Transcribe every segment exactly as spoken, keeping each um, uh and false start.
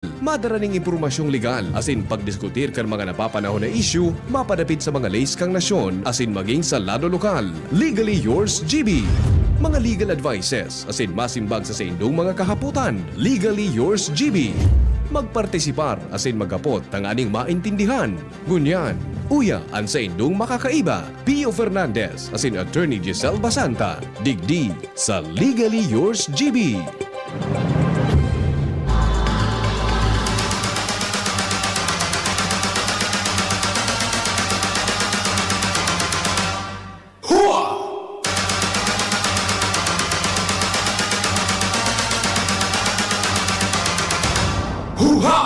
Madara ning impormasyong legal asin pagdiskutir kan mga napapanahon na isyu mapadapit sa mga leis kan nasyon asin magin sa lado lokal. Legally yours, G B. Mga legal advices asin masimbag sa saindong mga kahapotan. Legally yours, G B. Magpartisipar asin maghapot tanganing maintindihan. Ngunyan, uya an saindong makakaiba. Pio Fernandez asin Attorney Giselle Basanta, digdi sa Legally Yours, G B. Hua! Huha!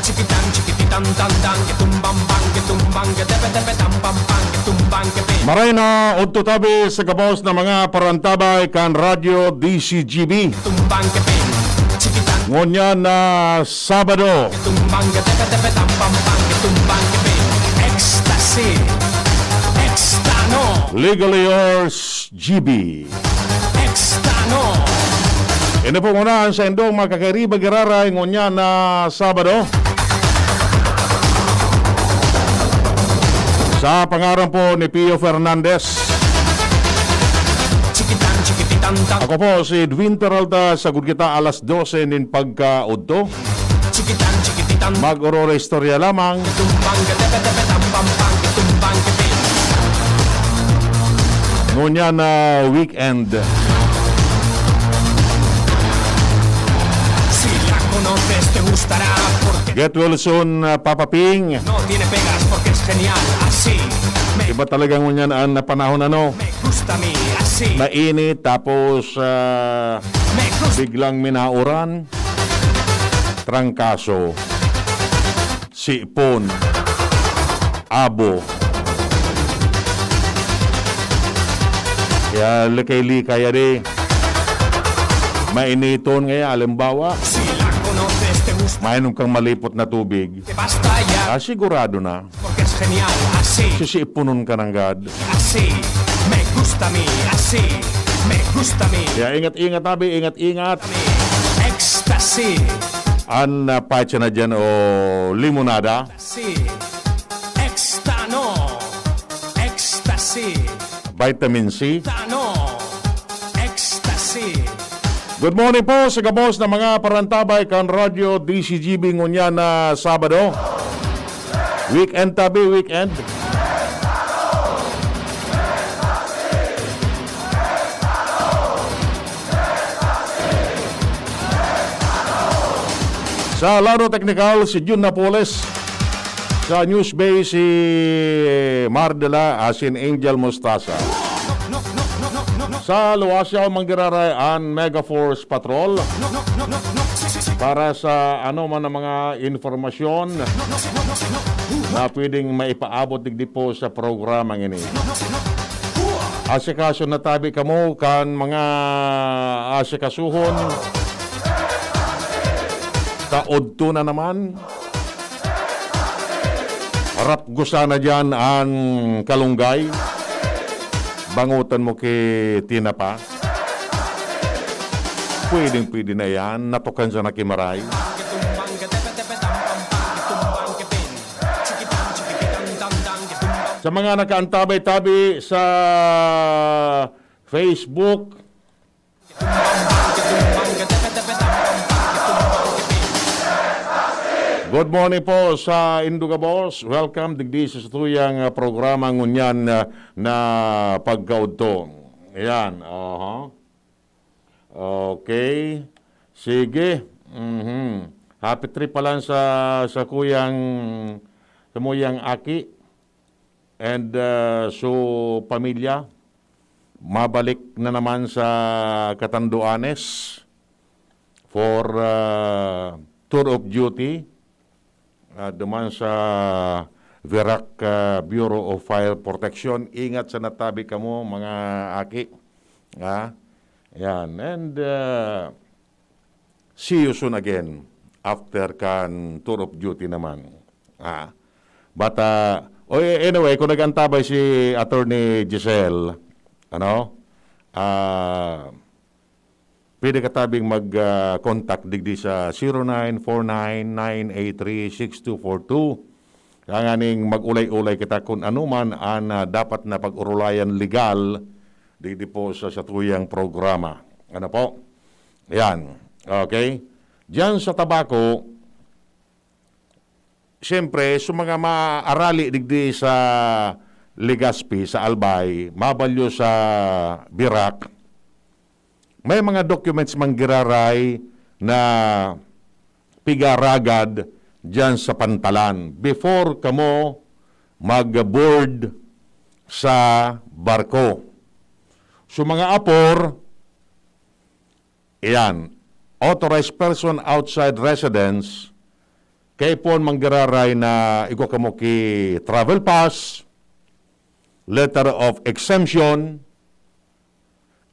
Chikitan, chikipitan, tan, tan, ketumbang, bang, ketumbang, ketepe, tepe, tam, pam, pang, ketumbang, kepe. Maray na udto tabi sa gabos na mga parantabay kan Radyo D C G B. Tumbang, kepe, chikitan. Ngunyan na Sabado. Ketumbang, ketepe, tepe, tam, pam, pang, ketumbang, kepe. Ecstasy. Ekstano. Legally yours, G B. Ekstano. Ini po muna ang saindong makakariba giraray ngunyan na Sabado. Sa pangaran po ni Pio Fernandez. Chikitan, chikititan, tan. Ako po si Edwin Peralta, sagod kita alas dose nin pagkaudto. Chikitan, chikititan. Mag-ororo istorya lamang. Tumbang, ketepe, tepe, tam, pam, pang, tumbang, kepe. Ngunyan na weekend. Si la conoces, te gustará, porque Get well soon, uh, Papa Ping. No tiene pegas, porque es genial, así. Me Iba talaga ngunyan ang napanahon, ano? Me gusta a mí, así. Mainit, tapos, ah, Me gusta. Biglang minauran. Trangkaso. Sipon. Abo. Kaya likay-likay, adi. Mainiton ngaya, halimbawa, Si la conoces, te gusta. Mainom kang malipot na tubig. Te basta ya. Ah, sigurado na. Porque es genial, así. Sisipunon ka nanggad. Así. Me gusta a mí, así. Me gusta a mí. Kaya ingat-ingat, tabi, ingat-ingat. Ecstasy. An, ah, patsa na dyan o limonada. Sí. Extano. Ecstasy. Vitamin C. Tano. Ecstasy. Good morning po sa gabos na mga parantabay kan Radyo D C G B ngunyan na Sabado. Weekend tabi, weekend. Sa lado teknikal, si Jun Napoles. Sa news base, si Mardela asin Angel Mostaza. Sa Luwasyaw, manggiraray an Mega Force Patrol para sa ano man ang mga impormasyon na pwedeng maipaabot digdi po sa programang ini. Asikaso na tabi kamo kan mga asikasuhon. Kaudto na naman. Rapgusa na diyan an kalunggay. Bangotan mo ki tinapa. Pwedeng-pwede na yan. Natukan sa nakimaray. Sa mga nakaantabay-tabi sa Facebook, Good morning po sa Indugabos. Welcome digdi sa satuyang, ah, programa ngunyan, ah, na pagkaudto. Ayan, aha. Okay. Sige. Mhm. Happy trip pa lang sa, sa kuyang, sa muyang aki. And, uh, so, pamilya, mabalik na naman sa Catanduanes for, uh, tour of duty, uh, duman sa Virac, ah, Bureau of Fire Protection. Ingat sa natabi kamo, mga aki. Ah, yan. And, ah, see you soon again after kan tour of duty naman. Ah, but, ah, oh, anyway, kung nag-antabay si Attorney Giselle, ano, ah, pwede ka tabing mag, ah, contact digdi sa zero nine four nine, nine eight three, six two four two. Tanganing mag-ulay-ulay kita kung ano man an, ah, dapat na pag-urulayan legal digdi po sa satuyang programa. Ano po? Yan. Okay? Diyan sa tabako, siyempre, sa mga maarali digdi sa Legazpi, sa Albay, mabalyo sa Virac, may mga documents man giraray na pigaragad diyan sa pantalan before kamo mag-board sa barko. So, mga apor, iyan, authorized person outside residence, kaipon manggiraray na igwa kamo ki travel pass, letter of exemption,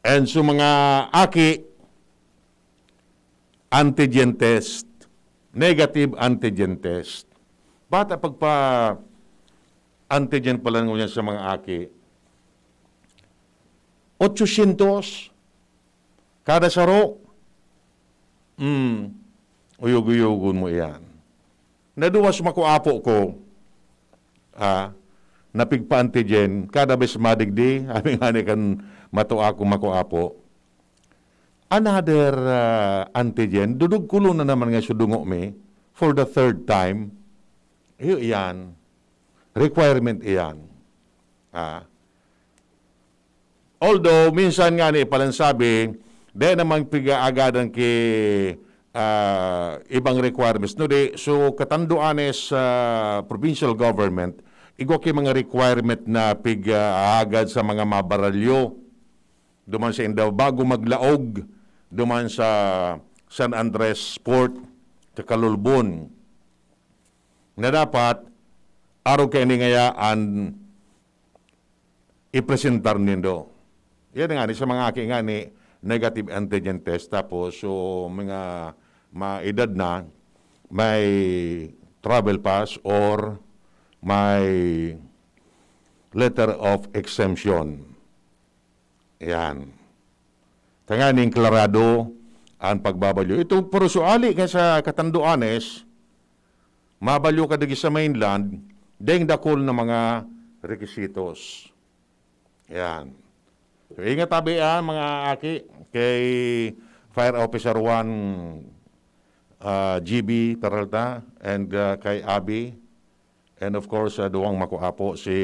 and sa mga aki, antigen test, negative antigen test. Bata pagpa-antigen pala ngunyan sa mga aki. Otsosyentos kada saro. Hmm, uyog-uyogon mo iyan. Naduwas makuapo ko, ah, napigpa-antigen, kada bes madigdi, abi nga ni kan matua ko makuapo. Another, ah, antigen, dudugkulon na naman nga sudungo mi for the third time. Iyo iyan. Requirement iyan. Ah. Although, minsan nga ni palansabi, dai naman pigaagadan ki, ah, ibang requirements. No, di, so, katanduanes sa provincial government, igwa ki mga requirement na pig-aagad sa mga mabaralyo duman sa inda bago maglaog duman sa San Andres Port, sa Calolbon, na dapat arog kaini ngaya an ipresentar nindo. Yan nga ni, sa mga aki nga ni, negative antigen test, tapos so mga maedad na, may travel pass or may letter of exemption. Yan. Tanganing klarado an pagbabalyo. Ito, pero suali nga sa katanduanes, mabalyo ka dagi sa mainland, deng dakul na mga requisitos. Yan. So, ingat tabi, ah, mga aki, kay Fire Officer one, ah, G B Peralta, and, ah, kay Abby, and of course, ah, duwang makuapo, si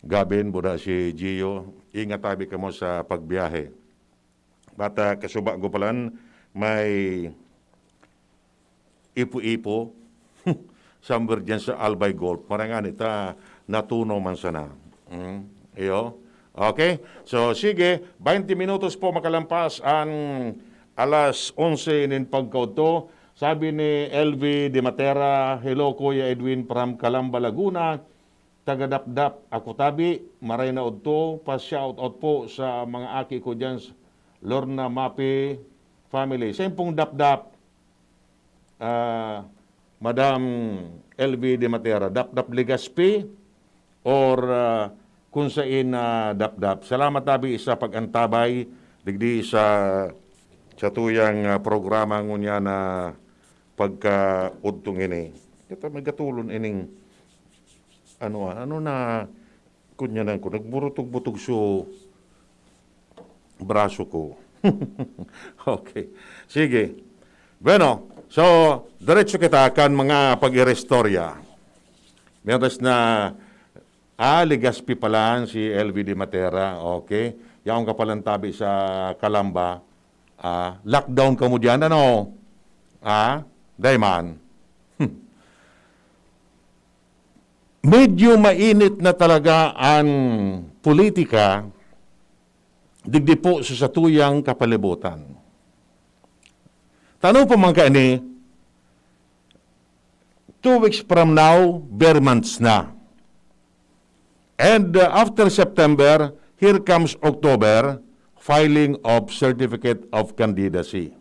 Gavin, buda si Gio. Ingat tabi kamo sa pagbiyahe. But, ah, kasuba ko palan, may ipo-ipo, somewhere dyan sa Albay Gulf. Marangani ta natunaw man sana. Mm, iyo. Okay? So, sige, twenty minutos po makalampas an alas onse nin pagkaudto. Sabi ni L V de Matera, "Hello, Kuya Edwin from Calamba, Laguna. Taga Dapdap ako tabi, maray na udto, pa-shout out po sa mga aki ko diyan sa Lorna Mapi family." Sa impong Dapdap, ah, Madam L V de Matera, Dapdap Legazpi, or, ah, kung sain na Dapdap. Salamat tabi sa pag-antabay digdi sa, sa tuyang, ah, programa ngunyan na pagkaudtong ini. Ito, may gatulon ining ano, ah, ano na, kunyanan ko, nagburutog-butog so braso ko. Okay. Sige. Bueno, so, diretso kita kan mga pag-iristorya. Mientras na, ah, Legazpi palan si L V de Matera. Okay. Yaon ka palan tabi sa Calamba. Ah, lockdown kamo diyan, ano? Ah, dai man. Hmm. Medyo mainit na talaga an politika digdi po sa satuyang kapalibutan. Tano pa man kaini, Two weeks from now, bare months na. And, uh, after September, here comes October, filing of certificate of candidacy.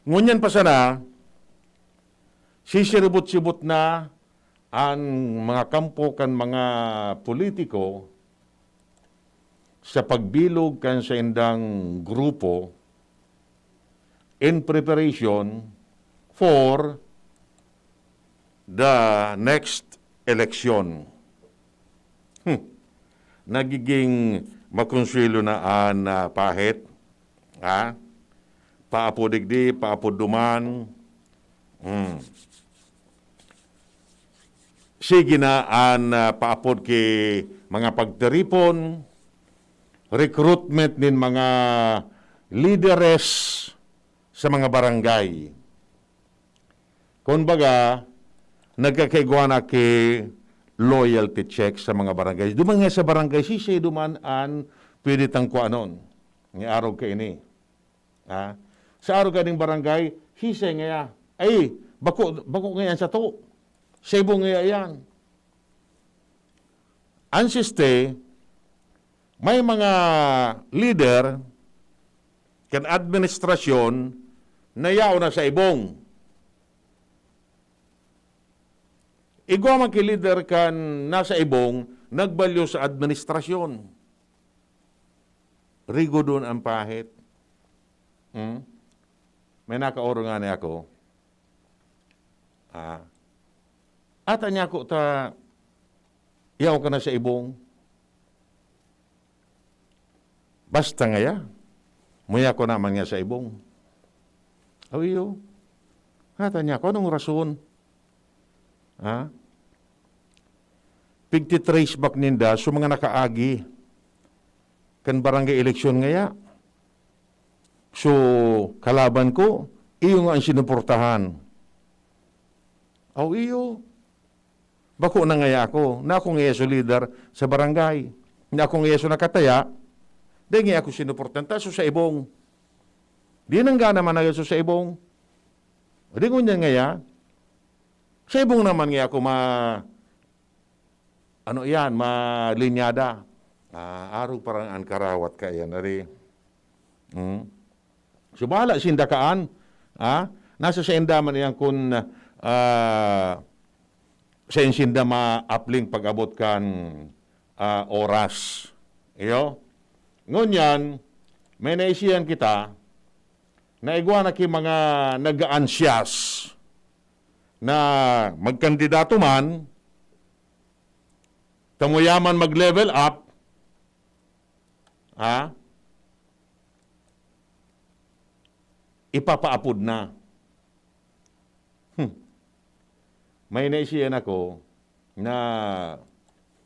Ngunyan pa sana, sisiribot-sibot na an mga kampo kan mga politiko sa pagbilog kan saindang grupo in preparation for the next election. Hmm. Nagiging makonsuelo na an, ah, pahit. Ha? Paapod digdi, paapod duman. Hmm. Sige na an, ah, paapod ki mga pagtiripon, recruitment nin mga lideres sa mga barangay. Kumbaga, nagkakaigwa na ki loyalty check sa mga barangay. Duman nga sa barangay, siisay duman an pwede tang kuanon? Ni arog kaini. Ha? Sa arog kaning barangay, siisay ngaya? Ay, bako, bako ngayan sato. Sa ibong ngaya yan. An siste, may mga lider kan administrasyon na yaon na sa ibong. Igwa man ki lider kan nasa ibong, nagbalyo sa administrasyon. Rigodon an pahit. Hmm? May nakaorong ngani ako. Ah. Ata niya ako ta, yaw ka na sa ibong. Basta ngaya, muya ko naman nga sa ibong. Aw, iyo. Ata niya ako, anong rason? Ha? Pigti-trace back ninda sa mga nakaagi kan barangay eleksyon ngaya. So, kalaban ko, iyo nga ang sinuportahan. Aw, iyo. Bako na ngaya ako, na ako ngaya so lider sa barangay. Na ako ngaya so nakataya, dai ngaya ako sinuportahan. Ta so sa ibong. Di nanggana man na so sa ibong. O di ngunyan ngaya, sa ibong naman ngaya ako ma-, ano yan, malinyada. Ah, arog parang an karawat ka yan, ari. Hmm. So, bahala sinda kaan, ha? Nasa sainda man iyan kun, ah, sain sinda maapling pag-abot kan, ah, oras. Iyo? Ngunyan, may naisihan kita na igwa na ki mga nag-aansiyas na magkandidato man, ta muya man mag-level up, ha? Ipapaapod na. Hmm. May naisihan ako na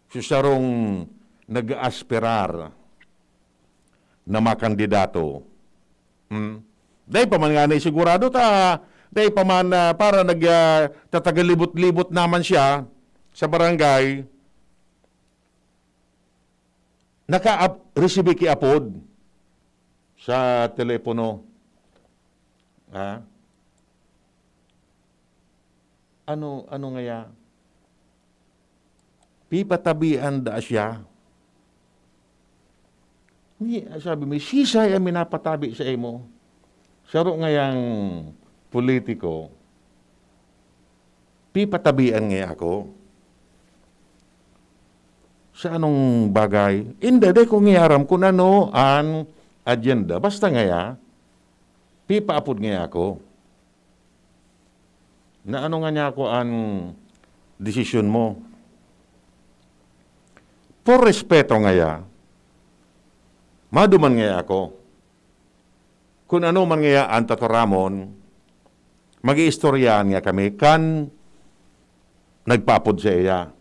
sa sarong nag-aaspirar na makandidato. Hmm. Dai pa man ngani sigurado ta, dai pa man, ah, para nag, ah, tatagalibot-libot naman siya sa barangay. Naka-ap-, resibi ki apod sa telepono. Ha? Ano, ano ngaya? Pipatabian da siya. Ni, sabi mi, "Sisay ang minapatabi sa imo?" Saro ngayang politiko, pipatabian ngaya ako. Sa anong bagay? Hindi, di ko ngiyaram kung ano ang agenda. Basta ngaya, pipaapod ngaya ako. Na ano nga niya ako ang desisyon mo? Por respeto ngaya, maduman ngaya ako. Kun ano man ngaya an tataramon, mag-iistoryahan nga kami kan nagpaapod saiya.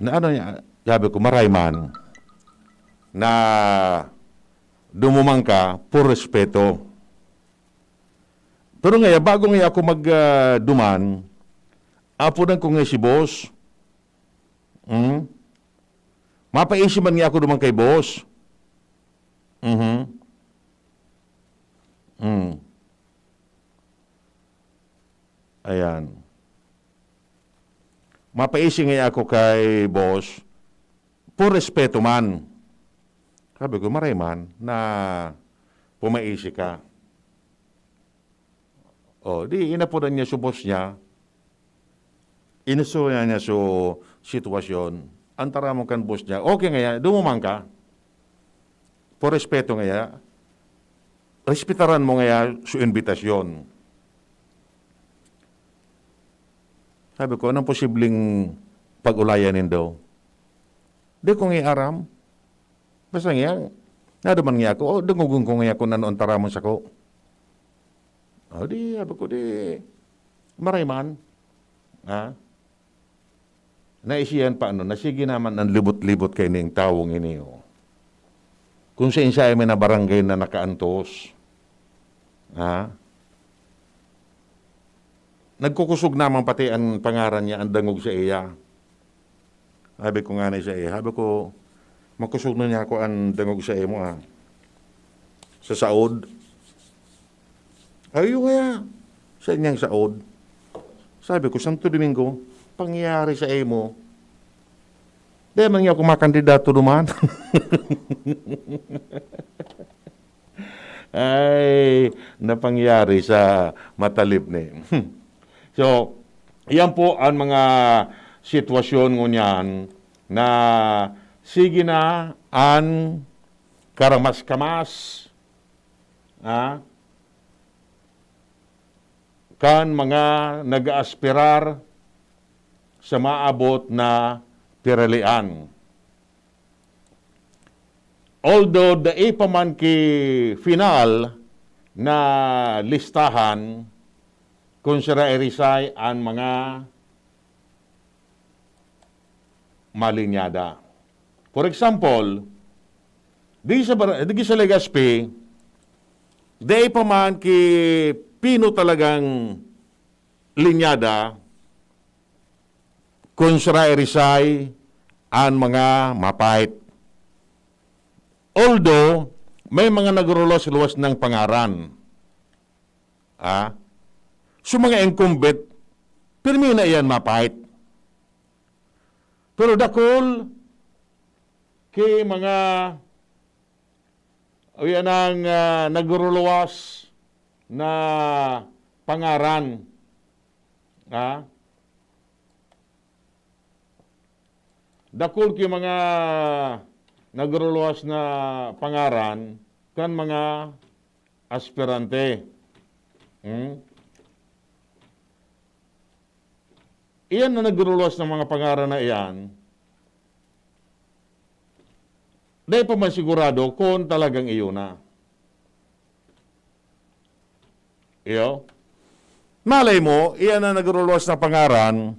Na ano niya, sabi ko, "Maray man na dumuman ka por respeto." Pero ngaya, bago ngaya ako mag, ah, duman, apodan ko ngaya si boss. Hmm? Mapaisi man ngaya ako duman kay boss. Mhm. Hmm. mapaisi ngaya ako kay boss, por respeto man. Sabi ko, "Maray man na pumaisi ka." O, di inapodan niya su boss niya, inistorya niya su sitwasyon. An taramon kan boss niya, "Okay ngaya, dumuman ka. Por respeto ngaya, respetaran mo ngaya su imbitasyon." Sabi ko, "Anong posibleng pag-ulayan nindo?" Di ko ngaya aram. Basta ngaya, naduman ngaya ako, o, dungogon ko ngaya kun ano an taramon sako. O, di, sabi ko, di, maray man. Ha? Naisihan pa, ano, na sige naman an libot-libot kaining tawong ini, o. Kun saen-saen man na barangay na nakaantos. Ha? Nagkukusog naman pati an pangaran niya, an dangog saiya. Sabi ko ngani saiya, sabi ko, "Makusog na niya ako an dangog saimo, ah. Sa saod." "Ay, iyo kaya, sa inyang saod." Sabi ko, "Santo Domingo, pangyayari saimo. Dai man niya ako makandidato duman." Ay, napangyari sa matalip ni. So, iyan po ang mga sitwasyon ngunyan na sige na an karamas-kamas, ah, kan mga nag-aaspirar sa maabot na piralian. Although dai pa man ki final na listahan kun sira irisay an mga malinyada. For example, di sa bar-, di sa Legazpi, dai pa man ki pino talagang linyada kun sira irisay an mga mapait. Although, may mga nagruwas-luwas ng pangaran. Ah? So, mga incumbent, pirmi na iyan mapait. Pero dakul ki mga, o yan ang, ah, nagruluwas na pangaran. Ha? Dakul ki mga nagruluwas na pangaran kan mga aspirante. Hmm? Iyan na nagruluwas na mga pangaran na iyan, dai pa man sigurado kun talagang iyo na. Iyo? Malay mo, iyan na nagruluwas na pangaran,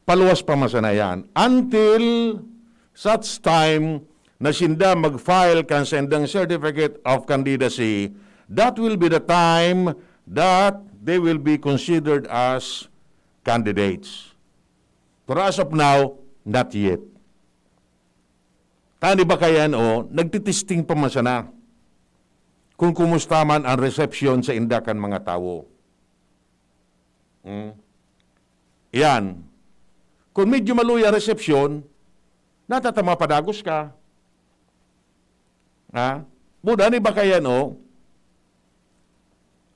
paluwas pa man sana iyan. Until such time na sinda mag-file kan saindang certificate of candidacy, that will be the time that they will be considered as candidates. Pero as of now, not yet. Tani ba kayan, o, nagtitesting pa man sana kun kumusta man ang resepsyon sa inda kan mga tawo. Hmm. Yan. Kung medyo maluya resepsyon, natatama padagos ka. Ha? Buda ni ba kayan, o?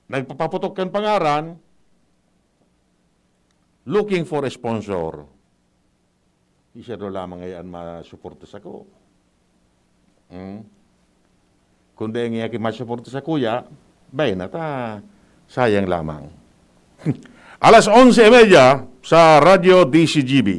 Nagpapaputok kan pangaran, looking for a sponsor. Di siya daw lamang ngayon masuporta sako. Hmm? Kung dai niya ki masuporta sa kuya, bay na ta, sayang lamang. Alas onse y media sa Radyo D C G B.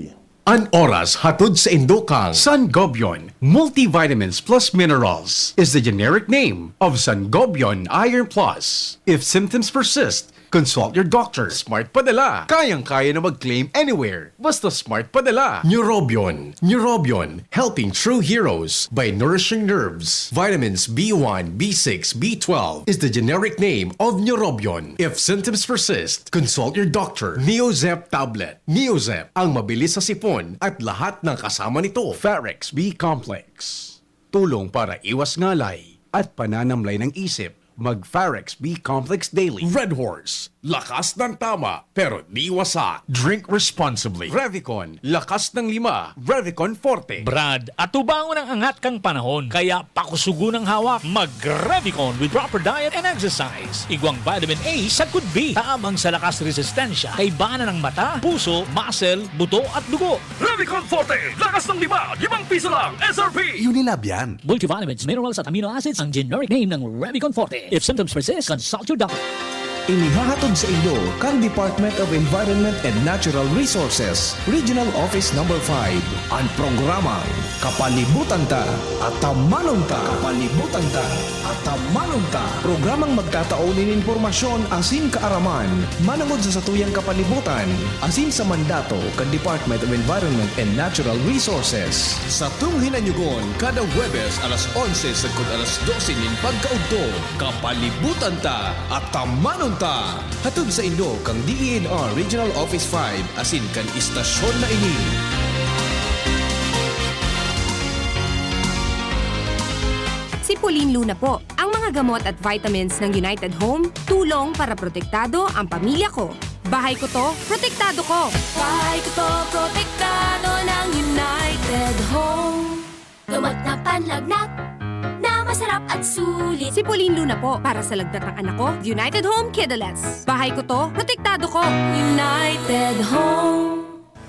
An oras hatod sa Indokang Sangobion Multivitamins Plus Minerals is the generic name of Sangobion Iron Plus. If symptoms persist, consult your doctor. Smart Padala. Kayang-kaya na mag-claim anywhere. Basta Smart Padala. Neurobion. Neurobion. Helping true heroes by nourishing nerves. Vitamins B one, B six, B twelve is the generic name of Neurobion. If symptoms persist, consult your doctor. Neozep tablet. Neozep, ang mabilis sa sipon at lahat ng kasama nito. Pharex B complex. Tulong para iwas ngalay at pananamlay ng isip. Mag Pharex B complex daily. Red Horse. Lakas ng tama, pero di wasak. Drink responsibly. Revicon, lakas ng lima. Revicon Forte. Brad, atubangon ang angat kan panahon, kaya pakusugon ang hawak. Mag-Revicon with proper diet and exercise. Igwang vitamin A sagkod B, tabang sa lakas resistensya, kaibanan ng mata, puso, muscle, buto at dugo. Revicon Forte, lakas ng lima, limang piso lang, S R P. Unilab yan. Multivitamins, minerals at amino acids ang generic name ng Revicon Forte. If symptoms persist, consult your doctor. Inihahatod sa inyo kan Department of Environment and Natural Resources, Regional Office Number five, an programang Kapalibutan Ta, Atamanon Ta. Kapalibutan Ta, Atamanon Ta. Programang magtatao nin impormasyon asin kaaraman manongod sa satuyang kapalibutan asin sa mandato kan Department of Environment and Natural Resources. Satong hinanyugon kada Huwebes alas onse sagkod alas dose nin pagkaudto. Kapalibutan Ta, Atamanon Ta. Hatod saindo kan D E N R Regional Office five asin kan istasyon na ini. Si Pauline Luna po. Ang mga gamot at vitamins ng United Home, tulong para protektado ang pamilya ko. Bahay ko to, protektado ko. Bahay ko to, protektado ng United Home. Gamot na panlagnat, na masarap at sulit. Si Pauline Luna po, para sa lagnat ng anak ko, United Home Kidalets. Bahay ko to, protektado ko. United Home.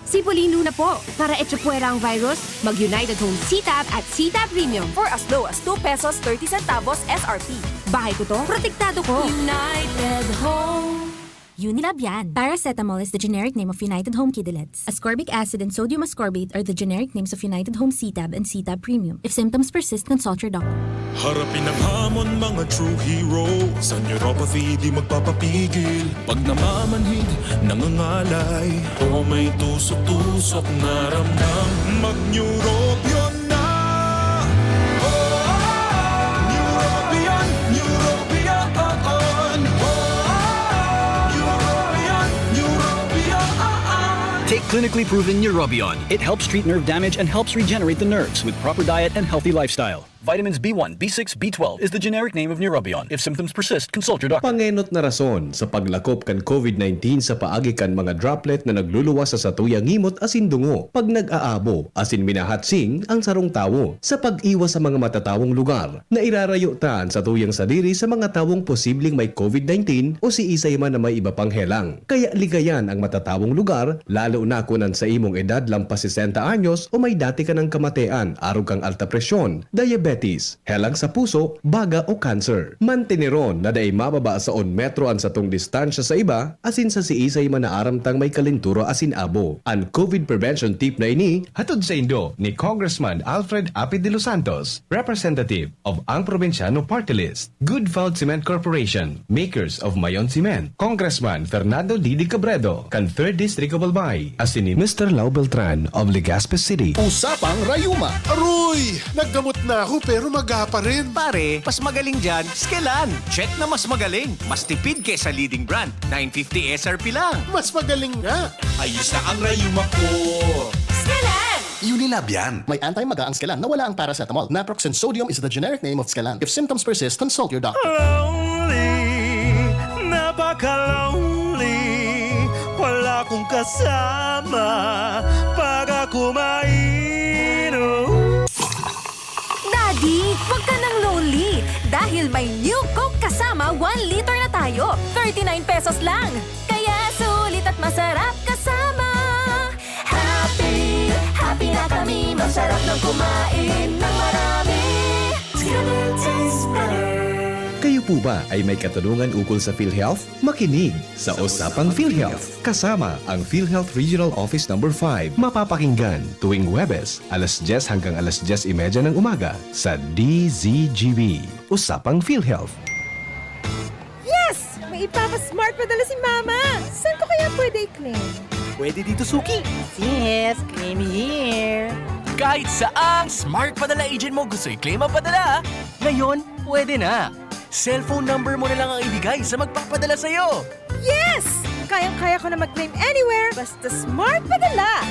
Si Pauline Luna po, para echapuwera ang virus, mag United Home C-Tab at C-Tab Premium. For as low as two pesos thirty centavos S R P. Bahay ko to, protektado ko. United Home. Unilab yan. Paracetamol is the generic name of United Home Kidalets. Ascorbic acid and sodium ascorbate are the generic names of United Home C-Tab and C-Tab Premium. If symptoms persist, consult your doctor. Harapin ang hamon, mga true heroes. Sa neuropathy, di magpapapigil. Pag namamanhid, nangangalay, o may tusok-tusok na ramdam, mag-Neurobion na! Oh, Neurobion, Neurobion, oh, oh. Neurobion, Neurobion, oh, oh. Take clinically proven Neurobion. It helps treat nerve damage and helps regenerate the nerves with proper diet and healthy lifestyle. Vitamins B one, B six, B twelve is the generic name of Neurobion. If symptoms persist, consult your doctor. Pangenot na rason sa paglakop kan COVID nineteen sa paagi kan mga droplet na nagluluwas sa satuyang ngimot asin dungo pag nag-aabo asin minahatsing ang sarong tawo. Sa pag-iwas sa mga matatawong lugar, nairarayo ta an satuyang sadiri sa mga tawong posibleng may COVID nineteen o siisay man na may iba pang helang. Kaya ligayan ang matatawong lugar, lalo na kun an saimong edad lampas sesenta anyos o may dati ka nang kamatean arog kan alta presyon, diabetes, helang sa puso, baga o cancer. Manteneron na dai mababa sa un metro an satong distansya sa iba, asin sa siisay man na aram tang may kalentura asin abo. An COVID prevention tip na ini, hatod saindo ni Congressman Alfred Apid de los Santos, representative of Ang Probinsyano Party List. Good Food Cement Corporation, makers of Mayon Cement. Congressman Fernando Didi Cabredo, kan Third District of Albay, asin ni Mister Lau Beltran of Legazpi City. Usapang Rayuma. Aroy! Naggamot na ako pero maga pa rin. Pare, mas magaling dyan, Skelan. Check na mas magaling. Mas tipid kesa leading brand. Nine fifty S R P lang. Mas magaling nga. Ayos na ang rayuma ko. Skelan! Unilab yan. May anti-maga ang Skelan na wala ang paracetamol. Naproxen sodium is the generic name of Skelan. If symptoms persist, consult your doctor. Lonely, napaka-lonely. Wala akong kasama pag ako mainom. Daddy, wag ka nang lonely. Dahil may New Coke Kasama, one liter na tayo. Thirty-nine pesos lang. Kaya sulit at masarap kasama. Happy, happy na kami. Masarap nang kumain ng marami. Skinny tastes better. Kayo po ba ay may katanungan ukol sa PhilHealth? Makinig sa Usapang PhilHealth, kasama ang PhilHealth Regional Office Number five. Mapapakinggan tuwing Huwebes, alas dyes hanggang alas dyes y media ng umaga sa D Z G B. Usapang PhilHealth. Yes! May ipapa-smart padala si Mama! Saan ko kaya pwede i-claim? Pwede dito, Suki. Yes, claim here. Kahit saang smart padala agent mo gusto i-claim ang padala, ngayon, pwede na. Cellphone number mo na lang ang ibigay sa magpapadala sa'yo. Yes! Kayang-kaya ko na mag-claim anywhere, basta smart padala!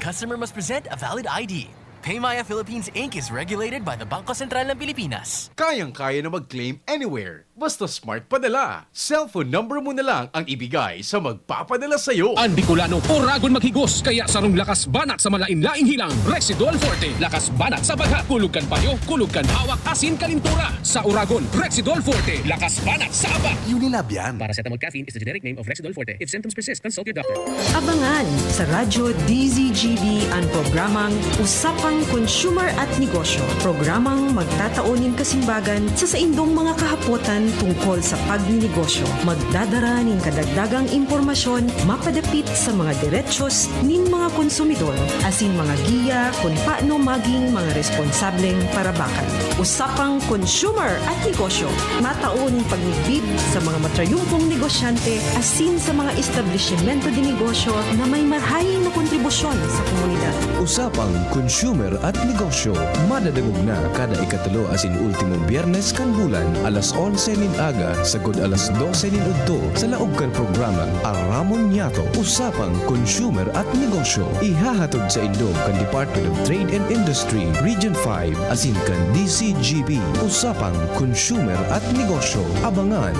Customer must present a valid I D. Paymaya Philippines Inc is regulated by the Bangko Sentral ng Pilipinas. Kayang-kaya na mag-claim anywhere, Basta smart padala, cellphone number mo na lang ang ibigay sa magpapadala sa'yo. An Bicolano, oragon maghigos, kaya sarong lakas banat sa malain-laing hilang, Rexidol Forte. Lakas banat sa baghat, kulog kan payo, kulog kan hawak, asin kalintura. Sa oragon, Rexidol Forte. Lakas banat sa abat. Unilab yan. Paracetamol caffeine is the generic name of Rexidol Forte. If symptoms persist, consult your doctor. Abangan sa Radyo D Z G B an programang Usapang Consumer at Negosyo. Programang magtatao nin kasimbagan sa saindong mga kahapotan tungkol sa pagninegosyo. Magdadara nin kadagdagang impormasyon mapadapit sa mga derechos nin mga konsumidor, asin mga giya kun paano maging mga responsableng parabakan. Usapang Consumer at Negosyo. Matao nin pagmidbid sa mga matrayumpong negosyante asin sa mga establisimento de negosyo na may marahay na kontribusyon sa komunidad. Usapang Consumer at Negosyo. Madadangog na kada ikatulo asin ultimong Biyernes kan bulan, alas onse nin aga sagkod alas dose nin udto, sa laog kan programang Aramon Niyato, Usapang Consumer at Negosyo. Ihahatod saindo kan Department of Trade and Industry, Region five, asin kan D C G B. Usapang Consumer at Negosyo. Abangan!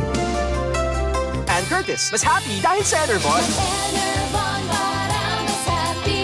And Curtis, mas happy dahil sa Enervon. Enervon para mas happy.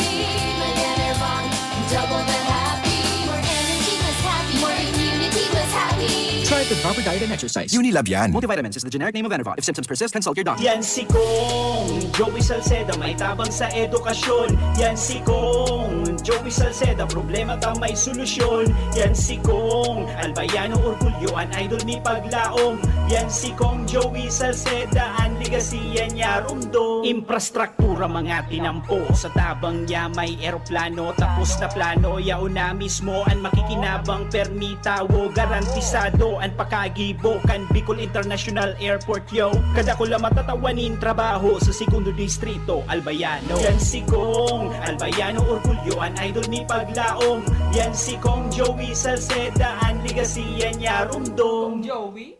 Mag-Enervon, double the happy. More energy, mas happy. More immunity, mas happy. Try the proper diet and exercise. Unilab yan. Multivitamins is the generic name of Enervon. If symptoms persist, consult your doctor. Yan si Kong Joey Salceda, may tabang sa edukasyon. Yan si Kong Joey Salceda, problema ta may solusyon. Yan si Kong Albayano, orgulyo an idol mi paglaom. Yan si Kong Joey Salceda, an legasiya niya rumdom. Infrastruktura, mga tinampo, sa tabang niya may eroplano. Tapos na plano, yaon na mismo an makikinabang, permi tawo, garantisado an pakagibo kan Bicol International Airport, yo. Kadakula matatawan nin trabaho sa Segundo Distrito, Albayano. Yan si Kong Albayano, orgulyo an idol mi paglaom. Yan si Kong Joey Salceda, an legasiya niya rumdom. Kong Joey?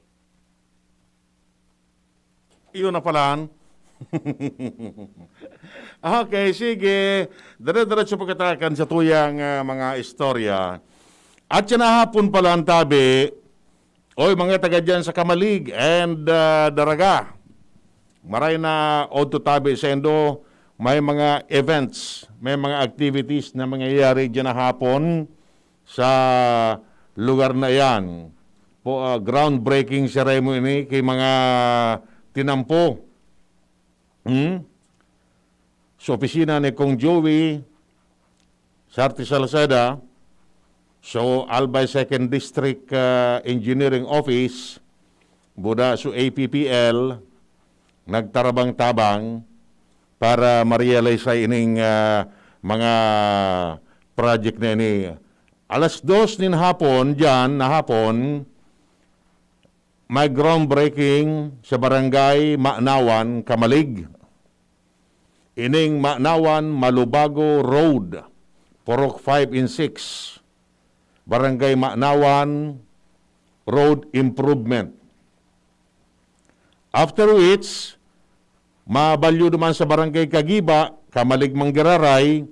Iyo na pala. Okay, sige. Dire-diretso pa kita kan sa tuyang ah, mga istorya. At siya na hapon pala ang tabi, oy, mga taga dyan sa Camalig and ah, Daraga. Maray na odto tabi sendo, may mga events, may mga activities na mangyayari dyan na hapon sa lugar na iyan. Po, ah, groundbreaking ceremony ki mga tinampo. Hmm? Sa opisina ni Kong Joey, Sarte Salceda, so Albay Second District ah, Engineering Office, buda so A P P L, nagtarabang-tabang para ma-realize sa ining ah, mga project na ini. Alas dos nin hapon, diyan na hapon, may groundbreaking sa Barangay Maanawan, Camalig. Ining Maanawan Malubago Road, Purok five and six, Barangay Maanawan Road Improvement. After which, mabalyo naman sa Barangay Kagiba, Camalig man giraray,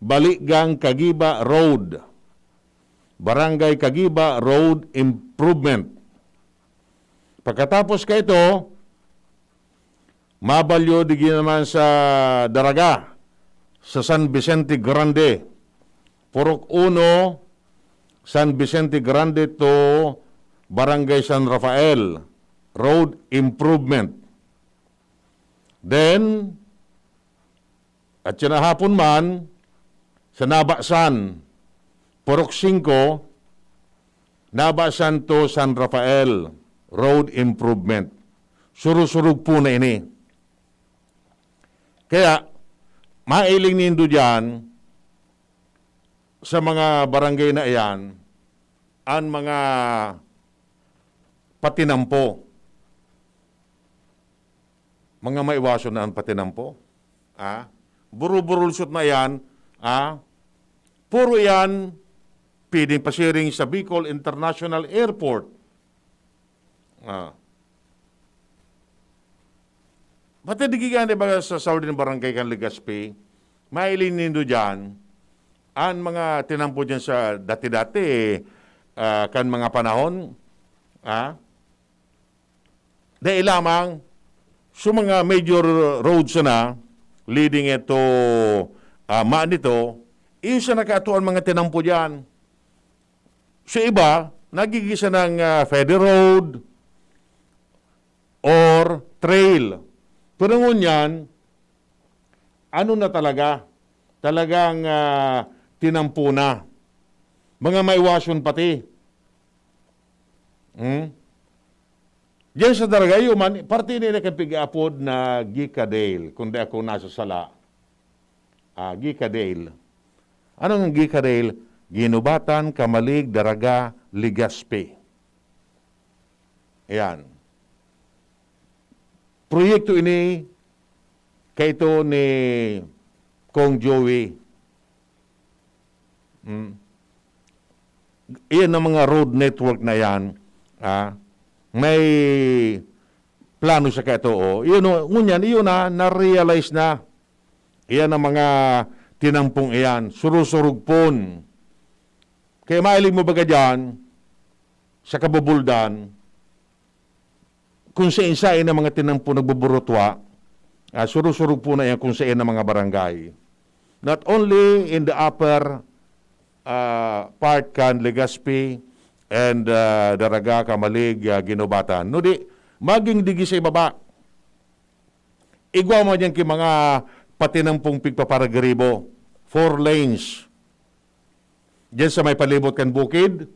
Baligang Kagiba Road. Barangay Kagiba Road Improvement. Pagkatapos kaito, mabalyo digi naman sa Daraga, sa San Vicente Grande, Purok uno, San Vicente Grande to Barangay San Rafael, road improvement. Then, at siya na hapon man, sa Nabasan, Purok singko, Nabasan to San Rafael, road improvement. Surusurog po na ini. Kaya, mailing nindo dyan, sa mga barangay na iyan, an mga patinampo. Mga maiwason na an patinampo. Ah? Buruburulsot na iyan. Ah? Puro iyan, pwedeng pasiring sa Bicol International Airport. Ah. Pati digi gani ba sa Southern Barangay kan Legazpi, mailing nindo dyan, an mga tinampo dyan sa dati-dati, ah, kan mga panahon, ah, Kaya lamang, so mga major roads na leading ito, ah, Manito, iyo sa nakaatuan mga tinampo diyan. So iba, nagigisa ng, ah, feather road or trail. Pero ngunyan, ano na talaga? Talagang, ah, tinampo na. Mga maiwason pati. Hmm? Diyan sa Daragayo man, parte nila kan pig-aapod na Gicadale, kung di ako nasasala. Ah, Gicadale. Ano ang Gicadale? Guinobatan, Camalig, Daraga, Legazpi. Ayan. Proyekto ini kaito ni Kong Joey. Mm. Iyan ang mga road network na yan, ah, may plano sa kaito, oh. Iyon, oh, ngunyan, iyon na, na-realize na. Iyan ang mga tinampong iyan, surusurugpon. Kaya mahilig mo baga dyan, sa kabubuldan, kung sain-sain ang mga tinampo nagbuburutwa, ah, surusurugpon na yan kung sain ang mga barangay. Not only in the upper, ah, part kan Legazpi and, ah, Daraga, Camalig, ah, Guinobatan. No di, maging digi sa ibaba. Igwa man yan ki mga patinampong pigpaparagribo. Four lanes. Diyan sa may palibot kan bukid,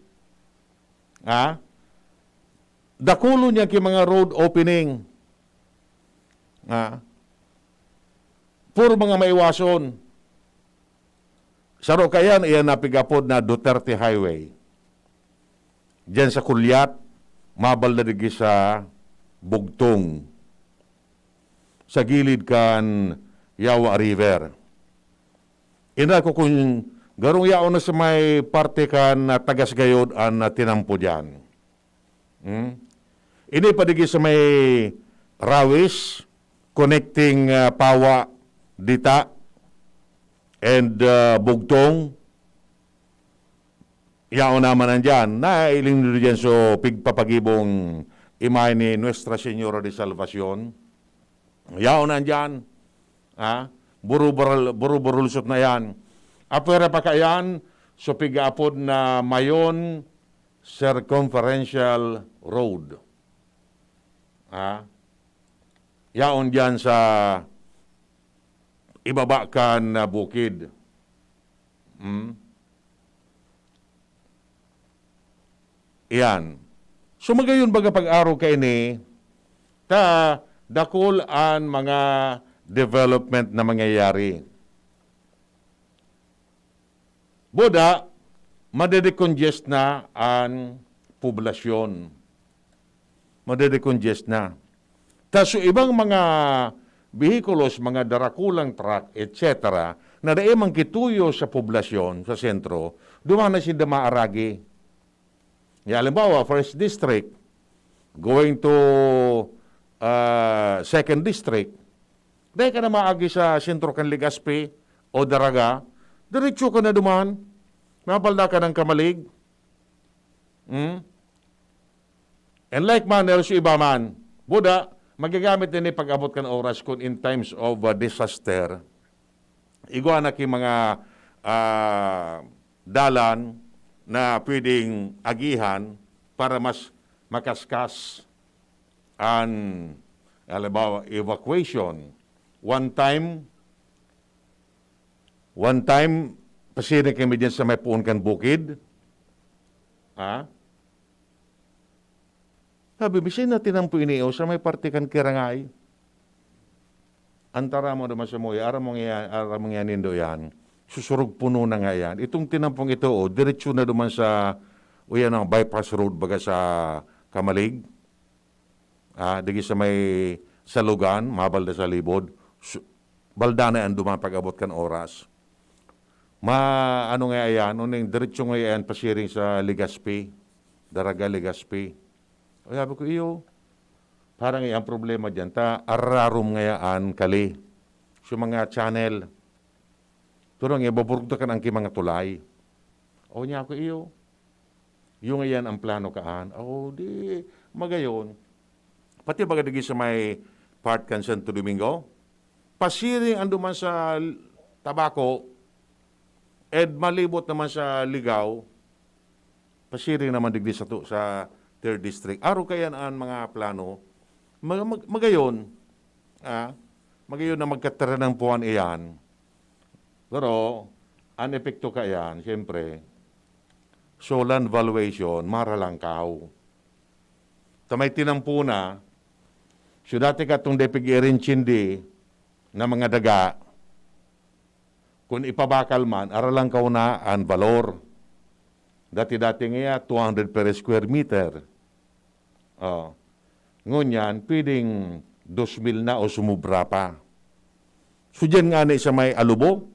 ha? Dakulon niya ki mga road opening. Ha? Puro mga maiwason. Saro kayan, iyan napigapod na Duterte Highway. Diyan sa Culiat, mabal na digi sa Bugtong. Sa gilid kan Yawa River. Ina ko kung garong yaon na sa may parte kan, ah, Tagas Gayod an, ah, tinampo diyan. Hmm? Ini pa digi sa may Rawis, connecting, ah, Pawa, Dita, and, ah, Bugtong. Yaon naman nandiyan. Nailing nyo diyan so pigpapagibong imahe ni Nuestra Señora de Salvacion. Yaon nandiyan. Ha? Buru-, burul-, buru-burulsot na yan. Apwera pa kaiyan, so pig-aapod na Mayon Circumferential Road. Ha? Yaon diyan sa ibaba kan, ah, bukid. Hmm? Iyan. So, magayon baga pag-arog kaini, ta dakul an mga development na mangyayari. Buda, madedecongest na an poblasyon. Madedecongest na. Ta so ibang mga behikulos, mga darakulang truck, et cetera, na dai man kituyo sa poblasyon, sa sentro, duman na sinda maaragi. Ya, halimbawa, first district, going to, ah, second district, dai ka na maagi sa sentro kan Legazpi o Daraga, diretso ka na duman, mapalda ka ng Camalig. Hmm? And like manner, so iba man, buda, magagamit din ni pag-abot kan oras kun in times of, uh, disaster, igwa na ki mga, ah, dalan na pwedeng agihan para mas makaskas an, halimbawa, evacuation. One time, one time, pasiring kami dyan sa may puon kan bukid. Ha? Sabi, "Bisin na tinampo ini, o, sa may parte kan Kirangay." Antara mo naman sa muya, aram mo nga, aram mo nga nindo yan. Susurog puno na nga yan. Itong tinampong ito, o, diretso na duman sa, o yan ang bypass road baga sa Camalig. Ah, digi sa may Salugan, mabalda sa Libod. Su-, balda na yan duman pag-abot kan oras. Ma-, ano nga yan, uning diretso nga yan, pasiring sa Legazpi. Daraga, Legazpi. O, sabi ko, "Iyo, parang ang problema dyan, ta ararom ngayaan kali. So, mga channel. Pero ang ibaburugdakan ang ki mga tulay." O, niya ako, "Iyo, yung iyan ang plano kaan." O, di, magayon, pati baga digdi sa may part kan Santo Domingo, pasiring an duman sa Tabaco, ed malibot naman sa Ligao, pasiring naman digdi sato sa third district. Arog kaiyan an mga plano, mag-, mag-, magayon, ah, magayon na magkataranampuan iyan. Pero, an epekto kaiyan, siyempre, so land valuation, maralangkaw. Ta may tinampo na, so dati katong depig-irin chindi na mga daga, kun ipabakal man, aralangkaw na an valor. Dati-dati ngaya, two hundred per square meter. Oh. Ngunyan, pwedeng dos mil na o sumubra pa. So, dyan nga ni sa may Alubo,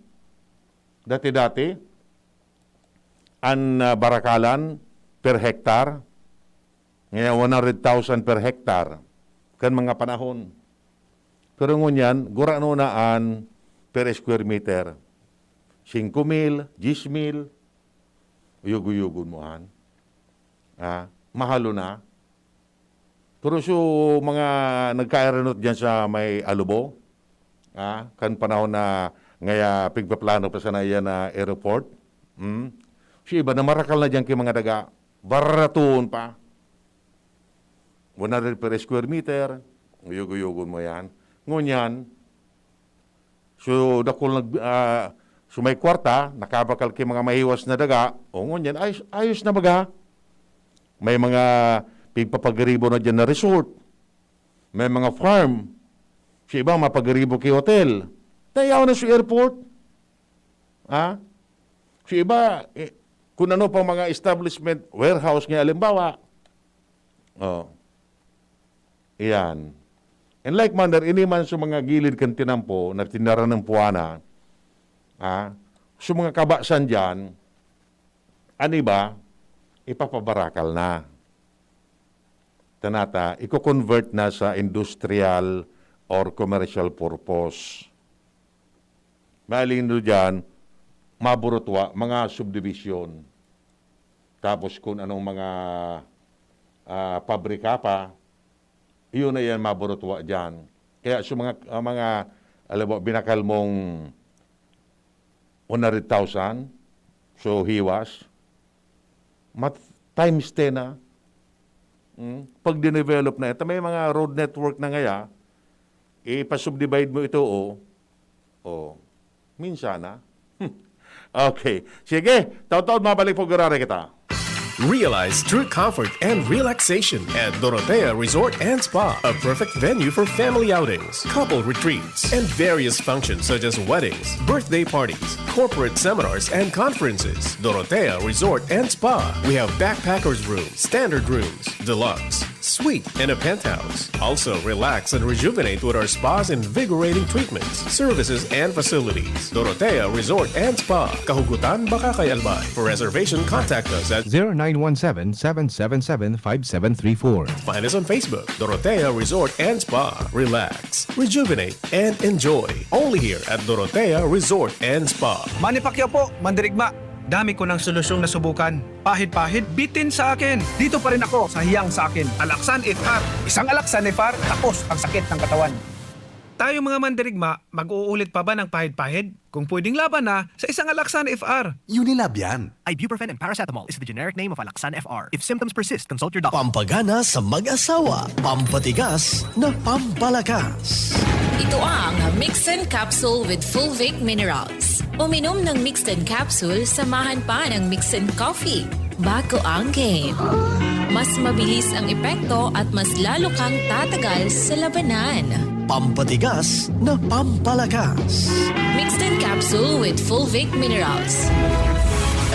dati-dati, an, ah, barakalan per hektar, ngaya one hundred thousand per hektar, kan mga panahon. Pero ngunyan, gurano na an per square meter. Singko mil, diyes mil, uyog-uyogon mo an. Ah, mahalo na. Pero so, mga nagkairanot dyan sa may Alubo, ah, kan panahon na ngaya pigpaplano pa sana iyan na airport, hmm? So, iba na marakal na dyan kay mga daga, baratoon pa. One hundred per square meter, uyog-uyogon mo yan. Ngunyan, so, dakul nag-, ah, so, may kwarta, nakabakal ki mga mahiwas na daga, o ngunyan, ayos, ayos na baga. May mga pigpapagaribo na dyan na resort. May mga farm. So, iba, mapagaribo ki hotel. Tayaw na sa airport. Ha? So, iba, eh, kung ano pang mga establishment, warehouse nga, halimbawa. Oh. Iyan. In like manner, ini man sa mga gilid kan tinampo na tinaranan puwana, ah, sa mga kabasan diyan, an iba, ipapabarakal na. Tanata, iko-convert na sa industrial or commercial purpose. Maalindo diyan, maburutwa, mga subdivision. Tapos kung anong mga, ah, pabrika pa, iyon na yan maburutwa diyan. Kaya sa mga, ah, mga, alam mo, binakal mong one hundred thousand, so hiwas, mat-, times ten na. Mm? Pag dinevelop na ito, may mga road network na ngaya, ipasubdivide mo ito, o, o, minsan na. Okay. Sige, taon-taon mabalik po, gurare kita. Realize true comfort and relaxation at Dorotea Resort and Spa, a perfect venue for family outings, couple retreats, and various functions such as weddings, birthday parties, corporate seminars, and conferences. Dorotea Resort and Spa. We have backpackers room, standard rooms, deluxe, suite, and a penthouse. Also, relax and rejuvenate with our spa's invigorating treatments, services, and facilities. Dorotea Resort and Spa, Kahugutan, Bacacay, Albay. For reservation, contact us at zero nine one seven, seven seven seven, five seven three four. Find us on Facebook, Dorotea Resort and Spa. Relax, rejuvenate, and enjoy. Only here at Dorotea Resort and Spa. Manny Pacquiao po, mandirigma. Dami ko ng solusyong nasubukan. Pahid-pahid, bitin sa akin. Dito pa rin ako sa hiyang sa akin. Alaksan F R. Isang Alaksan F R, tapos ang sakit ng katawan. Tayo mga mandirigma, mag-uulit pa ba ng pahid-pahid? Kung pwedeng laban na, sa isang Alaksan F R. Unilab yan. Ibuprofen and paracetamol is the generic name of Alaxan F R. If symptoms persist, consult your doctor. Pampagana sa mag-asawa, pampatigas na pampalakas. Ito ang Mixin Capsule with Fulvic Minerals. Uminom ng Mixin Capsule, samahan pa ng Mixin Coffee. Bago ang game. Mas mabilis ang epekto at mas lalo kang tatagal sa labanan. Pampatigas na pampalakas. Mixed in capsule with Fulvic Minerals.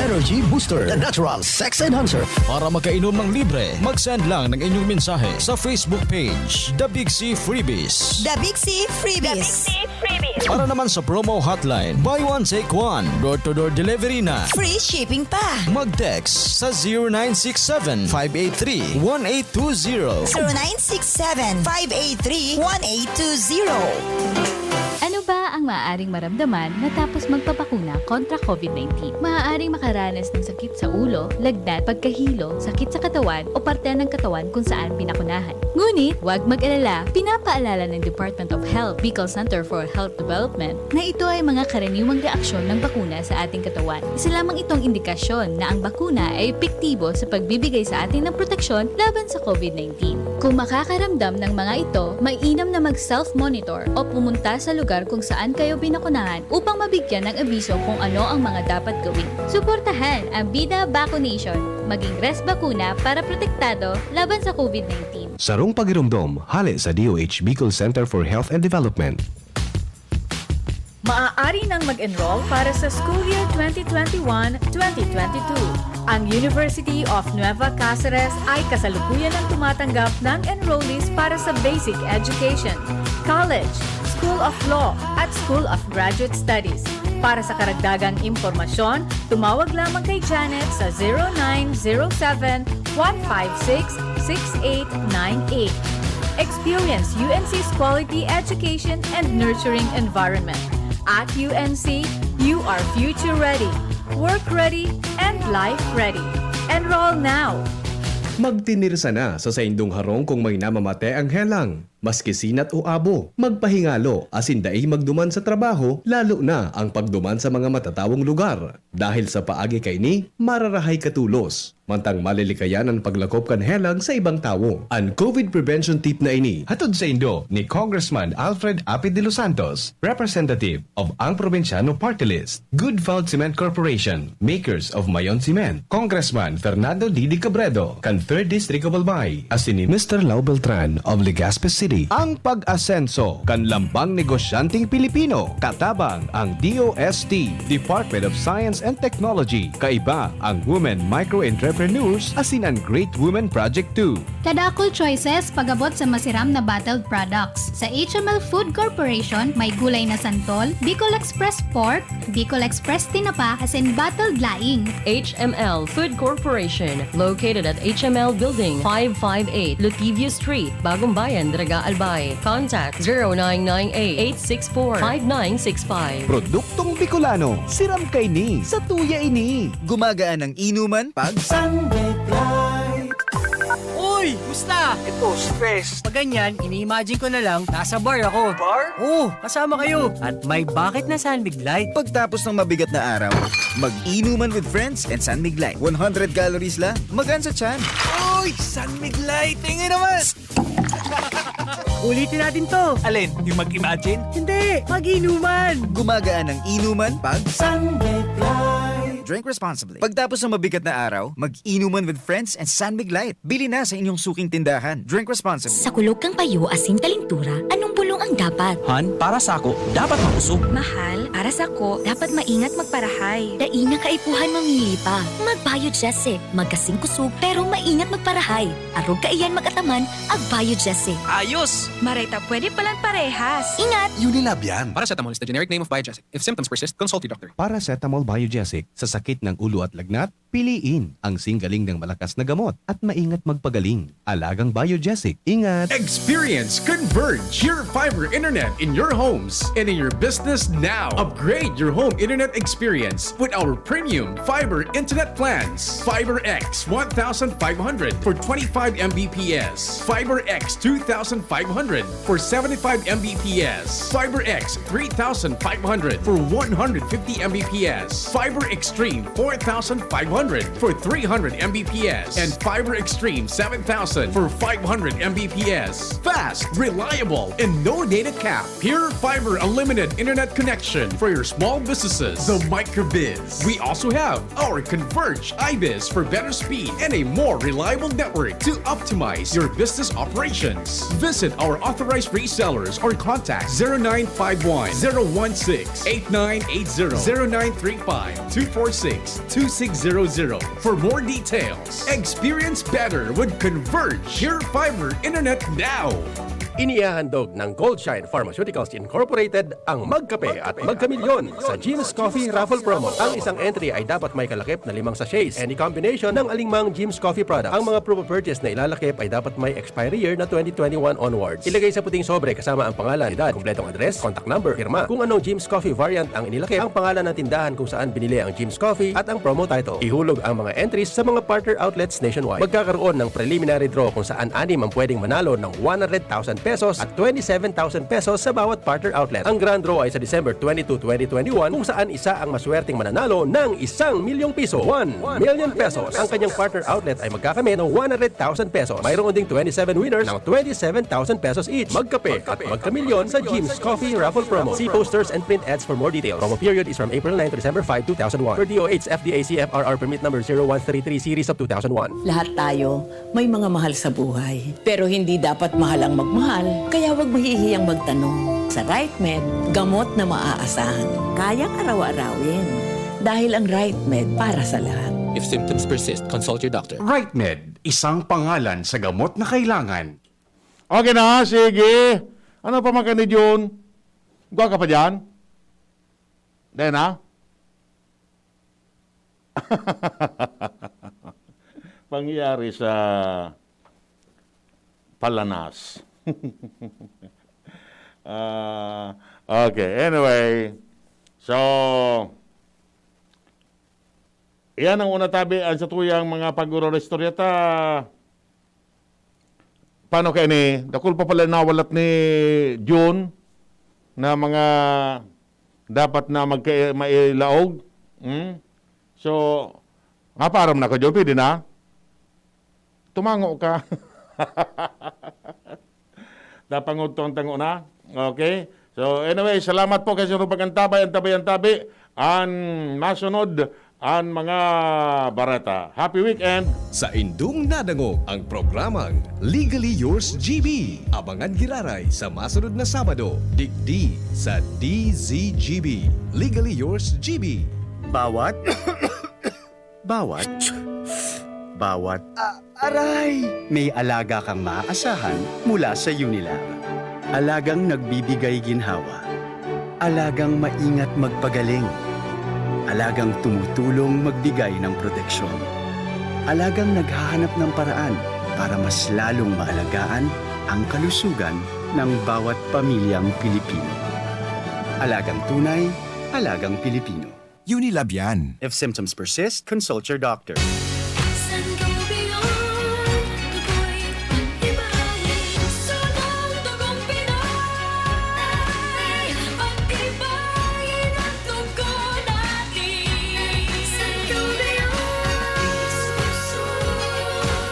Energy Booster, the natural sex enhancer. Para makainom ng libre, mag-send lang ng inyong mensahe sa Facebook page, The Big C Freebies. The Big C Freebies. Para naman sa promo hotline, buy one, take one, door-to-door delivery na. Free shipping pa. Mag-text sa zero nine six seven, five eight three, one eight two zero. zero nine six seven, five eight three, one eight two zero. Ano ba maaaring maramdaman matapos magpabakuna kontra COVID nineteen. Maaaring makaranas ng sakit sa ulo, lagnat, pagkahilo, sakit sa katawan o parte ng katawan kung saan pinakunahan. Ngunit, huwag mag-alala, pinapaalala ng Department of Health, Bicol Center for Health Development, na ito ay mga karaniwang reaksyon ng bakuna sa ating katawan. Isa lamang itong indikasyon na ang bakuna ay epektibo sa pagbibigay sa atin ng proteksyon laban sa COVID nineteen. Kung makakaramdam ng mga ito, mainam na mag-self-monitor o pumunta sa lugar kung saan kayo binakunahan upang mabigyan ng abiso kung ano ang mga dapat gawin. Suportahan ang Bida Vaccination. Maging Res Bakuna para protektado laban sa COVID nineteen. Sarong pagiromdom, hale sa D O H Bicol Center for Health and Development. Maaari nang mag-enroll para sa school year twenty twenty-one, twenty twenty-two. Ang University of Nueva Cáceres ay kasalukuyan ang tumatanggap ng enrollees para sa basic education, college, School of Law, at School of Graduate Studies. Para sa karagdagang impormasyon, tumawag lamang kay Janet sa zero nine zero seven, one five six, six eight nine eight. Experience U N C's quality education and nurturing environment. At U N C, you are future ready, work ready, and life ready. Enroll now! Magtinirsa na sa saindong harong kung may namamate ang helang. Maski sinat o abo, magpahingalo asin dai magduman sa trabaho, lalo na ang pagduman sa mga matatawong lugar. Dahil sa paagi kaini, mararahay ka tolos, mantang malilikayan an paglakop kan helang sa ibang tawo. An COVID prevention tip na ini hatod saindo ni Congressman Alfred Apid de los Santos, representative of Ang Probinsyano Party List. Good Found Cement Corporation, makers of Mayon Cement. Congressman Fernando Didi Cabredo, kan Third District of Albay, asin ni Mister Lau Beltran of Legazpi City. Ang pag-asenso kan lambang negosyanteng Pilipino, katabang ang D O S T, Department of Science and Technology, kaiba ang Women Micro Entrepreneurs asin an Great Women Project two. Kadakul choices pag-abot sa masiram na bottled products. Sa H M L Food Corporation, may gulay na santol, Bicol Express Pork, Bicol Express Tinapa, asin bottled laing. H M L Food Corporation, located at H M L Building, five five eight Lutivio Street, Bagong Bayan, Daraga, Albay. Contact zero nine nine eight, eight six four, five nine six five. Produktong Bicolano, siram kaini, satuya ini. Gumagaan ang inuman pag Sunday Light. Uy! Musta? Ito, stress. Pag ganyan, ini-imagine ko na lang, nasa bar ako. Bar? Oo, kasama kayo. At may bakit na San Mig Light. Pagtapos ng mabigat na araw, mag-inuman with friends and San Mig Light. One hundred calories lang, magaan sa tiyan. Uy! San Mig Light! Tingin naman! Ulitin natin to. Alin? Yung mag-imagine? Hindi, mag-inuman. Gumagaan ang inuman pag Sunday Light. Drink responsibly. Pagtapos ng mabigat na araw, mag-inuman with friends and San Mig Light. Bili na sa inyong suking tindahan. Drink responsibly. Sa kulog kan payo asin kalintura, anong bulong ang dapat? Han, para sako, dapat makusog. Mahal, para sako, dapat maingat magparahay. Dai na kaipuhan mamili pa. Mag-Biogesic, magkasing kusog, pero maingat magparahay. Arog kaiyan mag-ataman, ag-Biogesic. Ayos! Maray ta pwede palan parehas. Ingat! Unilab yan. Paracetamol is the generic name of Biogesic. If symptoms persist, consult your doctor. Paracetamol Biogesic sa sakit ng ulo at lagnat, piliin ang singgaling ng malakas na gamot at maingat magpagaling. Alagang Biogesic, ingat! Experience Converge, your fiber internet in your homes and in your business now. Upgrade your home internet experience with our premium fiber internet plans. FiberX one thousand five hundred for twenty-five M B P S, FiberX two thousand five hundred for seventy-five M B P S, FiberX three thousand five hundred for one hundred fifty M B P S, Fiber Extreme four thousand five hundred for three hundred M B P S, and Fiber Extreme seven thousand for five hundred M B P S. Fast, reliable, and no data cap. Pure Fiber Unlimited Internet Connection for your small businesses. The Microbiz. We also have our Converge iBiz for better speed and a more reliable network to optimize your business operations. Visit our authorized resellers or contact zero nine five one, zero one six, eight nine eight zero, zero nine three five, two four six, two six zero zero for more details. Experience better with Converge Pure Fiber Internet now. Inihahandog ng Goldshine Pharmaceuticals Incorporated ang Magkape at Magkamilyon sa Jim's Coffee Raffle Promo. Ang isang entry ay dapat may kalakip na limang sachets, any combination ng alingmang Jim's Coffee product. Ang mga proof of purchase na ilalakip ay dapat may expiry year na twenty twenty-one onwards. Ilagay sa puting sobre kasama ang pangalan, edad, kompletong address, contact number, pirma. Kung anong Jim's Coffee variant ang inilakip, ang pangalan ng tindahan kung saan binili ang Jim's Coffee at ang promo title. Ihulog ang mga entries sa mga partner outlets nationwide. Magkakaroon ng preliminary draw kung saan anim ang pwedeng manalo ng one hundred thousand pesos at twenty-seven thousand pesos sa bawat partner outlet. Ang grand draw ay sa December twenty-two, twenty twenty-one, kung saan isa ang maswerteng mananalo ng isang milyong piso, one million pesos. Ang kanyang partner outlet ay magkakamit ng one hundred thousand pesos. Mayroon ding twenty-seven winners ng twenty-seven thousand pesos each. Magkape at magkamilyon sa Jim's Coffee Raffle Promo. See posters and print ads for more details. Promo period is from April nine to December five, two thousand one. Per D O H F D A C F R R permit number zero one three three series of two thousand one. Lahat tayo may mga mahal sa buhay. Pero hindi dapat mahal ang magmahal, kaya huwag mahihiyang magtanong. Sa Right Med, gamot na maaasahan. Kayang araw-arawin. Dahil ang Right Med para sa lahat. If symptoms persist, consult your doctor. Right Med, isang pangalan sa gamot na kailangan. Okay na, sige. Ano pa man ka ni Jun? Gwa ka pa dyan? Dahil na? Pangyayari sa palanas. Ah, okay, anyway. So, iyan ang una tabi, ang satuyang mga pag-uroristorya ta. Paano kaya ni, dakul pa pala nawalat ni Jun na mga dapat na magka-, mailaog? Hmm? So, nga param na ko, Jun, pwede na? Tumango ka. Napangudto ang tango na. Okay? So, anyway, salamat po kay Sir Pag-antabay, antabay, antabi. An masunod, an mga bareta. Happy weekend! Sa indong nadangog ang programang Legally Yours G B. Abangan giraray sa masunod na Sabado, digdi sa D Z G B. Legally Yours G B. Bawat, bawat, bawat, ah, aray! May alaga kang maaasahan mula sa Unilac. Alagang nagbibigay ginhawa. Alagang maingat magpagaling. Alagang tumutulong magbigay ng proteksyon. Alagang naghahanap ng paraan para mas lalong maalagaan ang kalusugan ng bawat pamilyang Pilipino. Alagang tunay, alagang Pilipino. Unilab yan. If symptoms persist, consult your doctor. Sangobion, tukoy, pagtibayin, sunong dugong Pinoy. Pagtibayin ang dugo natin. Sangobion,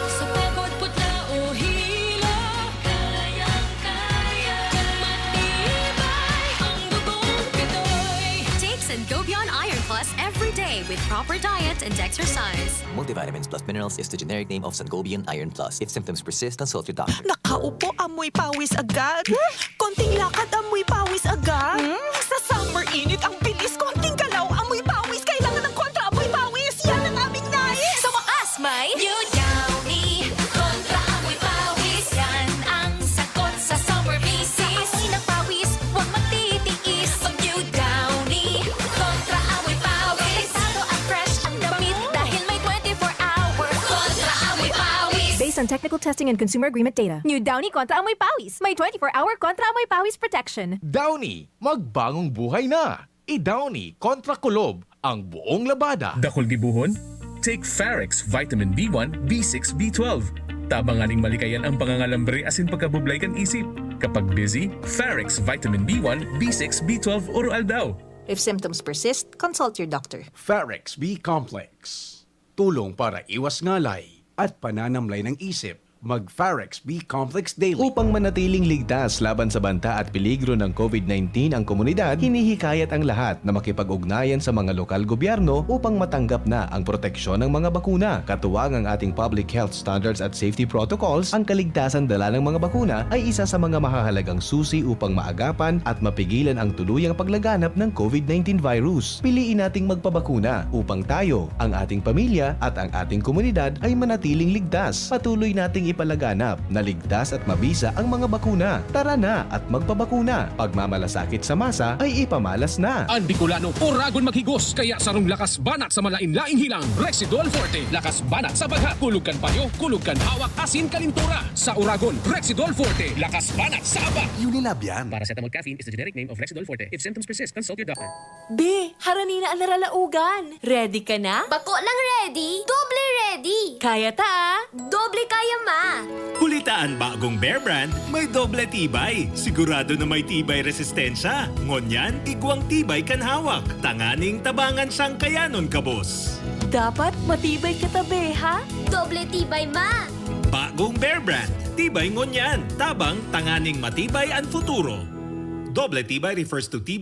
sa pagod, putla o hilo, kayang-kaya, matibay ang dugong Pinoy. Take Sangobion Iron Plus every day with proper diet and exercise. Multivitamins plus minerals is the generic name of Sangobion Iron Plus. If symptoms persist, consult your doctor. Nakaupo, amoy pawis agad. Konting lakad, amoy pawis agad. Hmm? Sa summer init, ang bilis. Konting galaw, amoy pawis. Kailangan ng kontra amoy pawis. Yan ang aming nais. Sa wakas, may New Downy. Kontra amoy pawis. Yan ang sagot sa summer misis. Amoy ng pawis, huwag magtitiis. Mag New Downy. Kontra amoy pawis. Protektado at fresh ang damit dahil may twenty-four hour kontra amoy pawis. Based on technical testing and consumer agreement data. New Downy kontra amoy pawis. May twenty-four hour kontra amoy pawis protection. Downy, magbangong buhay na! I-Downy kontra kulob ang buong labada. Dakul gibohon? Take Farex Vitamin B one, B six, B twelve. Tabang nganing malikayan ang pangangalambre asin pagkabublay kan isip. Kapag busy, Farex Vitamin B one, B six, B twelve oro-aldaw. If symptoms persist, consult your doctor. Farex B Complex. Tulong para iwas ngalay at pananamlay ng isip. Mag Farex B Complex Daily. Upang manatiling ligtas laban sa banta at peligro ng COVID nineteen ang komunidad, hinihikayat ang lahat na makipag-ugnayan sa mga lokal gobyerno upang matanggap na ang proteksyon ng mga bakuna. Katuwang ang ating public health standards at safety protocols, ang kaligtasan dala ng mga bakuna ay isa sa mga mahahalagang susi upang maagapan at mapigilan ang tuluyang paglaganap ng COVID nineteen virus. Piliin nating magpabakuna upang tayo, ang ating pamilya, at ang ating komunidad ay manatiling ligtas. Patuloy nating Ipalaganap na ligtas at mabisa ang mga bakuna. Tara na at magpabakuna. Pagmamalasakit sa masa ay ipamalas na. An Bicolano, oragon maghigos, kaya sarong lakas banat sa malain-laing hilang, Rexidol Forte. Lakas banat sa bagha, kulog kan payo, kulog kan hawak, asin kalintura. Sa oragon, Rexidol Forte, lakas banat sa aba. Unilab yan. Paracetamol caffeine is the generic name of Rexidol Forte. If symptoms persist, consult your doctor. Be, harani na an naralaogan. Ready ka na? Bako lang ready, doble ready. Kaya ta, ah. Doble kaya, ma. Huli ta an bagong Bear Brand, may doble tibay. Sigurado na may tibay resistensya. Ngunyan, igwang tibay kan hawak. Tanganing tabangan siyang kayanon kabos. Dapat matibay ka ta, be, ha? Doble tibay, ma. Bagong Bear Brand, tibay ngunyan. Tabang, tanganing matibay an futuro. Doble tibay refers to tibay